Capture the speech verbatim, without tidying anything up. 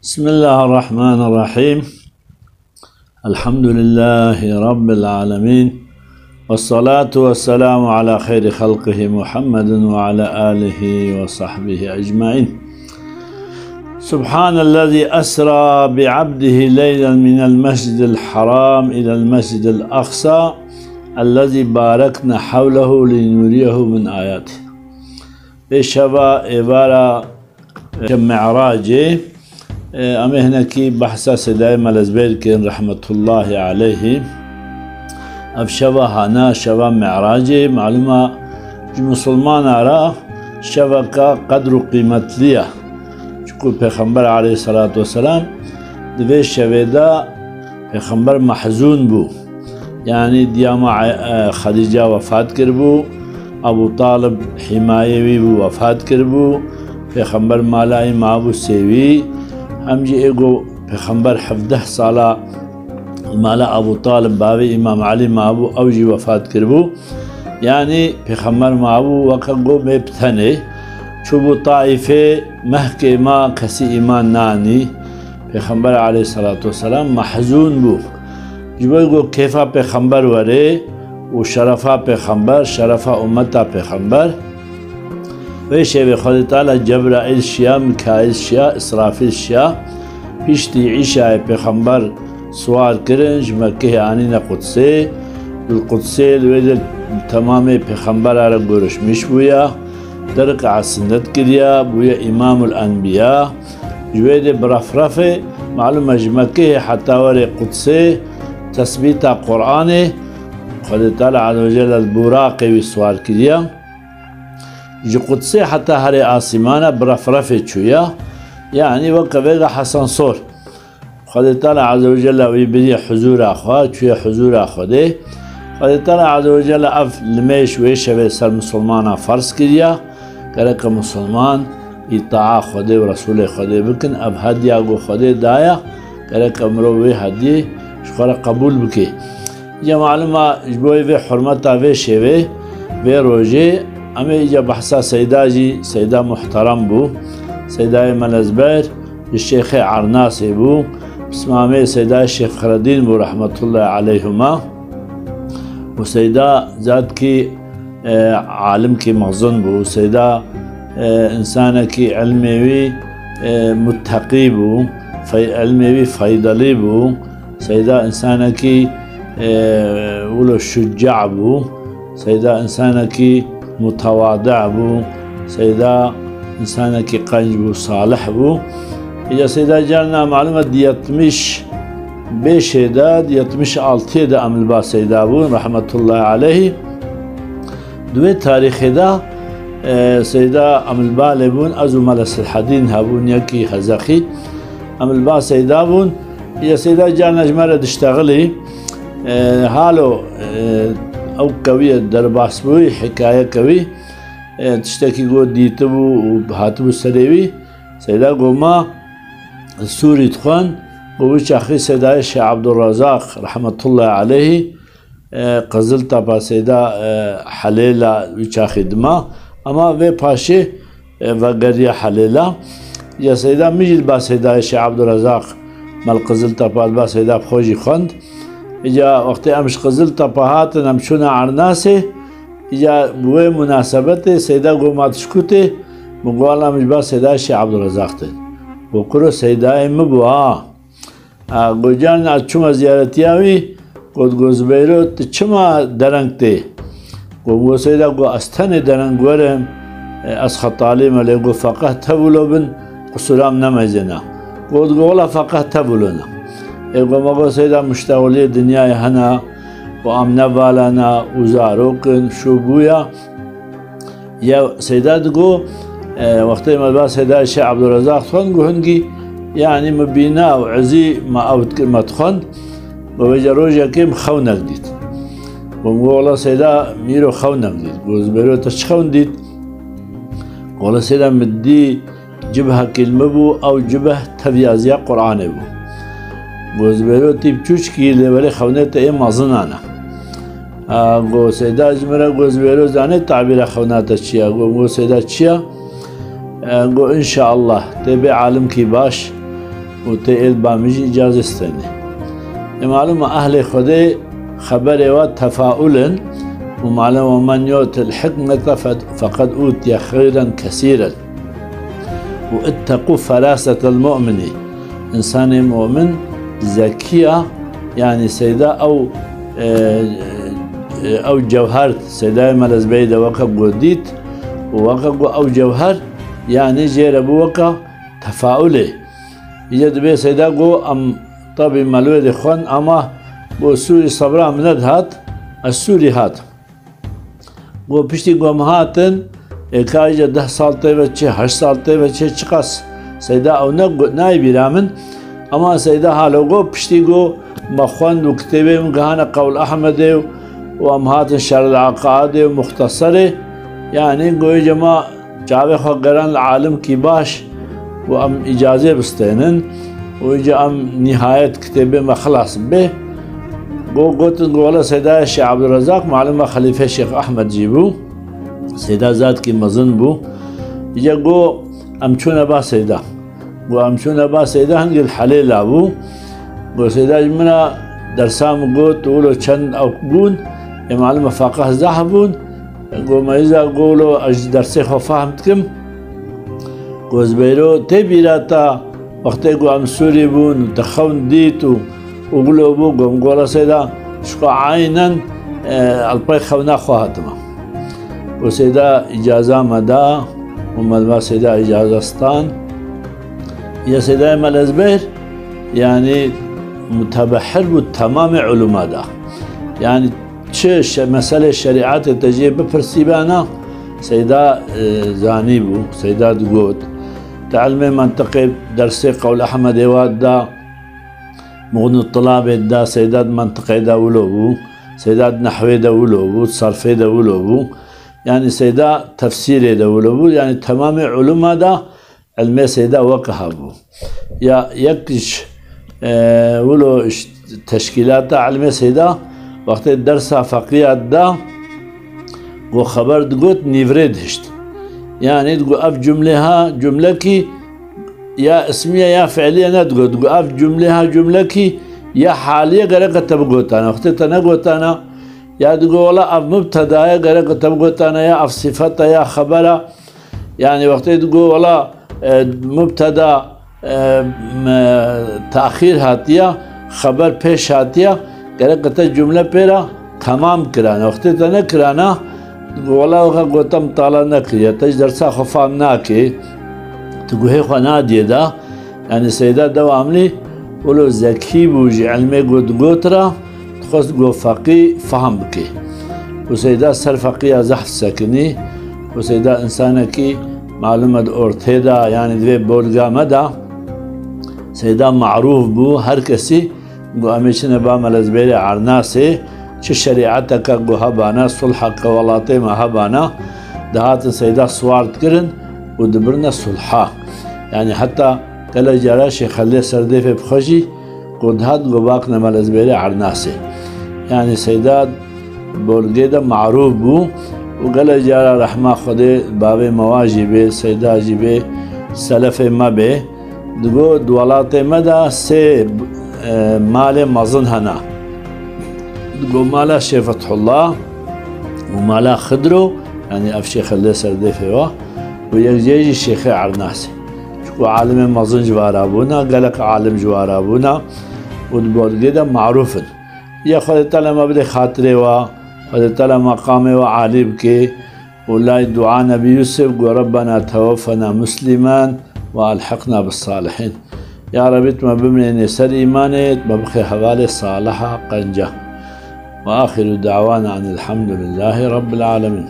بسم الله الرحمن الرحيم. الحمد لله رب العالمين. والصلاة والسلام على خير خلقه محمد وعلى آله وصحبه أجمعين. سبحان الذي أسرى بعبده ليلا من المسجد الحرام إلى المسجد الأقصى الذي باركنا حوله لنريه من آياته. Vê şeva êvara, e, Mi'racê, e, em ê hinekî behsa Seydayê Melezbêr kirin, rehmetullahî aleyhî. Ev şeva hana, şeva Mi'racê, malûma ji misilmana re şeveka qedr û qîmetlî ye. Çunku Pêxember aleyhisselatu vesselam di vê şevê de Pêxember mehzûn bû. Yanî diyama, e, Xedîca wefat kiribû, Ebû Talib hîmayê wî bû, wefat kiribû, Pêxember mala wî mabû sêwî, hem jî ê ku Pêxember hevdeh sala mala Ebû Talib bavê Îmam Elî mabû, ew jî wefat kiribû. Yanî Pêxember mabû weke ku bê bi tenê, çûbû Taîfê, mehkê ma kesî îman nanî. Pêxember aleyhisselatu vesselam mehzûn bû. Ji bo ku kêfa Pêxember were û şerefa Pêxember, şerefa ummeta Pêxember, vê şevê Xwedê Teala Cebraîl şiya, Mikaîl şiya, Îsrafîl şiya. Piştî Îşayê Pêxember siwar kirin, ji Mekkehê anîne Qudsê. Li Qudsê li wê de temamê Pêxembera re görüşmîş bûye. Di rika sinnet kiriye, bûye Îmamul Enbiya. Ji wê de bi refrefê, malûm e, ji Mekkehê heta were Qudsê, tesbîta Qur'anê, Xwedê Teala Azze ve Celle li Buraqê wî siwar kiriye. Ji Qudsê heta herê asîmana bi refrefê çûye. Yanî weke vêga asansor. Xwedê Teala Azze ve Celle wî biriye huzûra xwe, çûye huzûra Xwedê. Xwedê Teala Azze ve Celle ev limêj wê şevê ser misilmana ferz kiriye. Gereke misilman îtaa Xwedê û Resûlê Xwedê bikin. Ev hediya ku Xwedê daye, gereke mirov wê hediyê ji xwe re qebûl bike. Îca malûm e, ji bo vê hurmeta vê şevê, vê rojê, em ê îca behsa Seyda jî, Seyda muhterem bû. Seydayê Melezber, li Şêxê Ernasê bû. Pismamê Seyda Şêx Fexreddîn bû, rehmetullahî aleyhuma. Û Seyda zatkî, e, alimkî mezin bû. Seyda, e, insanekî ilmê wî, e, mutteqî bû. Fey-, ilmê wî feydelî bû. Seyda insanekî, e, wilo şuca bû. Seyda insanekî mutewadi bû. Seyda insanekî qenc bû, salih bû. Îca Seyda carna malûm e di yetmiş beşê de, di yetmiş altiyê de em li ba Seyda bûn, rehmetullahî aleyhî. Di wê tarîxê de, e, Seyda em li ba lê bûn, ez û Mele Silhedîn hebûn, yekî Hezexî. Em li ba Seyda bûn. Ya Seyda carna ji me re diştexilî, e, halo, e, ew kewiye derbasbûyî, hikayeke wî, e, tiştekî got dîtibû û hatibû serê wî. Seyda got ma Sûrî dixwend, got wî çaxî Seydayê Şêx Ebdulrezaq, rehmetullahî aleyhî, e, Qiziltepa Seyda, e, Helêla wî çaxî dima, ema vê paşê, e, vegeriya Helêla. Ya Seyda min jî li ba Seydayê Şêx Ebdurezaq me li Qiziltepa li ba Seyda bi xwe jî xwend. Îca wextê em ji Qiziltepa hatin, em çûne Ernasê. Îca bi wê munasebetê Seyda got ma tu ji ku tê? Min got wela min ji ba Seydayê Şêx Ebdurezaq tên. Got kuro Seydayê min bû ha. A, got, carna ez çûme ziyaretiya wî, got, got, Zubeyro, tu çima dereng tê? Got, got, Seyda, got, ez tenê dereng werim, e, ez xetalî me, lê got, feqeh tevilo bin, qusûra min nemezêna. Got, got, wela feqeh tevilo ne. Ê, got, me got, Seyda, muştexuliyê dinyayê hene, û em ne vala ne, û zarok in, şû bûya. Ya Seyda digo, e, wextê me ba Seyda Şêx Ebdurezaq dixwend, got hingî, yanî min bîna û ezî me ew dikir me dixwend. Got vêca rojekê min xewnek dît. Got, got wela Seyda, min îro xewnek dît. Got Zubeyro, te çi xewn dît? Got wela Seyda, min dî cibhekî li min bû, ew cibeh tev yaziya Qur'anê bû. Got Zubeyro, tî biçûçkî, lê belê xewnê te ê mezinan e. A, got Seyda ji min re, got Zubeyro, zanê tabîra xewna te çi ye? Got, got Seyda çi ye? E, got înşaallah tê bê alimkî baş. û tê êl ba min jî îcazê stênê. Ê malûm e ehlê Xwedê xeberê wa tefaul in û malûm e men yu'til hikmete fe-, feqed utiye xeyren kesîren. Û itteqû ferasetel mu'minî. Însanê mu'min zekî ya, yanî seyda ew, e, e, ew cewher, seydayê Melez Bey de weke ku dît û weke ku ew cewher, yanî jê re bû weke tefaulê. Îca dibê seyda got, em tabî melûyê dixwend, ama got, Sûrî sebra min nedihat, ez Sûrî hatim. Got, piştî ku em hatin, ê ka îca deh sal tê ve çê, heşt sal tê ve çê, çiqas seyda ew ne got, nayê bîra min. Ama seyda halo got, piştî ku me xwend û kitêbê min gihane Qewl Ehmedê û, û em hatin Şerh el Eqaidê û Muxteserê, yanî got, îca me çavê xwe geran li alimkî baş û em îcazê bistênin û îca em nîhayet kitêbê me xilas bibe. Got, gotin ku wele Seyda Şêx Ebdulrezaq, malûm e xelîfê Şêx Ehmed jî bû. Seyda zatkî mezin bû. Îca got, em çûne ba Seyda. Got, em çûne ba Seyda, hingê li Helêla bû. Got, Seyda ji min re dersa min got, wilo çend ew bûn, ê malûm e feqih zehf bûn. Got, me îza got, wilo ez ji dersê xwe fehm dikim. Got, Zibeyro, tê bîra te wextê ku em Sûrî bûn, te xewn dît û, û wilo bû? Got, min got, wela Seyda, ji xwe eynen, e, li pey xewna xwe hatime. Got, Seyda îcaza me da û me li ba Seyda îcaza stan. Ya Seydayê Melez Bêr, yanî mutebehir bû temamê ulûma da. Yanî çi şe-, meselê şerîetê te jê bipirsîbana, Seyda, e, zanîbû, Seyda digot. Te ilmê mentiqê dersê Qewl Ehmedê wa da, Muxnû Tilabê da, Seyda di mentiqê de wilo bû, Seyda di nehwê de wilo bû, di sarfê de wilo bû. Yanî Seyda tefsîrê de wilo bû, yanî temamê ulûma da ilmê Seyda weke hebû. Ya yek ji, e, wilo ji teşkîlata ilmê Seyda, wextê dersa feqîya da, got, xeber digot, nîvrê dihişt. Yanî digot, ev cumlê ha, cumlekî ya ismiye ya fiiliye nedigot. Digot, ev cumlê ha, cumlekî ya haliye gereke te bigotana. Wextê te negotana, ya digot, wela ev mubteda ye, gereke te bigotana, ya ev sifet e, ya xeber e. Yanî wextê digot, wela, e, mubteda, e, m-, taxîr hatiye, xeber pêş hatiye, gereke te cumle pê re temam kirane. Wextê te nekirana, digot, wela weke got, te mitala nekiriye, te ji dersa xwe fam nake, tu guhê xwe nadiyê de. Yanî Seyda dewamlî wilo zekî bû ji ilmê got, got re, dixwest got feqî feham bike. Û Seyda ser feqîya zehf sekinî. Û Seyda însanekî malûm e di ortê de, yanî di vê bolga me de Seyda marûf bû, her kesî got, em ê çine ba Melez Bêrê Ernasê, çi şerîeteke ku hebana, sulheke welatê me hebana, dihatin Seyda siwar dikirin û dibirine sulha. Yanî heta gelek cara Şêxeliyê Serdêfê bi xwe jî ku dihat, got, bakine Melez Bêrê Ernasê. Yanî Seyda bolgê de marûf bû û gelek cara rehma Xwedê bavê me wa jî bê, Seyda jî bê, selefê me bê. Digot, di welatê me de sê, e, malê mezin hene. Digot, mala Şêx Fethullah û mala Xidro, yanî ev Şêxeliyê Serdêfê wa, û yek jê jî Şêxê Ernasê. Çiku alimê mezin ji vara bûna, gelek alim ji vara bûna û di bolgê de marûf in. Ya Xwedê Teala me bidê xatirê wa, Xwedê Teala meqamê wa alî bike û lay dua Nebî Yûsif got, Rebbena tewaffena muslimen ve elhiqna bis salihîn. Ya Rebî, tu me bimrênê ser îmanê, tu me bixê hevalê saliha qenca. Ve axiru dawana enil hemdulillahî Rabbil alemin.